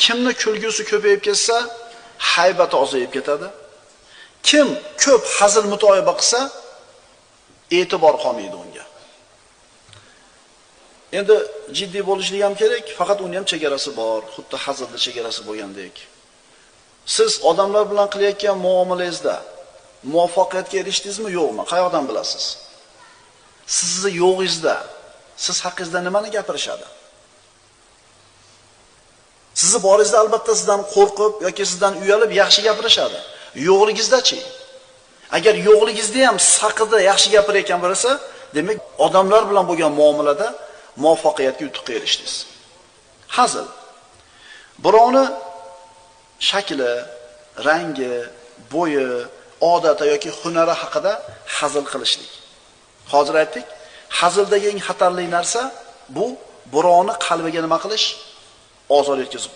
Kimni kulgusi ko'payib ketsa, haybati ozayib ketadi. Kim ko'p hazil mutoyiba qilsa, e'tibor qolmaydi unga. Endi jiddiy bo'lishlik ham kerak, faqat uni ham chegarasi bor, xuddi hazilda chegarasi bo'lgandek. Siz odamlar bilan qilayotgan muomalangizda muvaffaqiyatga erishdingizmi, yo'qmi? Qayoqdan bilasiz? Sizni yo'g'ingizda, siz haqingizda nimani gapirishadi? Sizni boringizda albatta sizdan qo'rqib yoki sizdan uyalib yaxshi gapirishadi. Yo'qligingizda-chi? Agar yo'qligingizda ham siz haqida yaxshi gapirayotgan bo'lsa, demak, odamlar bilan bo'lgan muomalada muvaffaqiyatga yutuqqa erishdingiz. Hazil. Birovni shakli, rangi, bo'yi, odati yoki hunari haqida hazil qilishlik. Hozir aytdik, hazildagi eng xatarli narsa bu birovni qalbiga nima qilish? Ozor yetkazib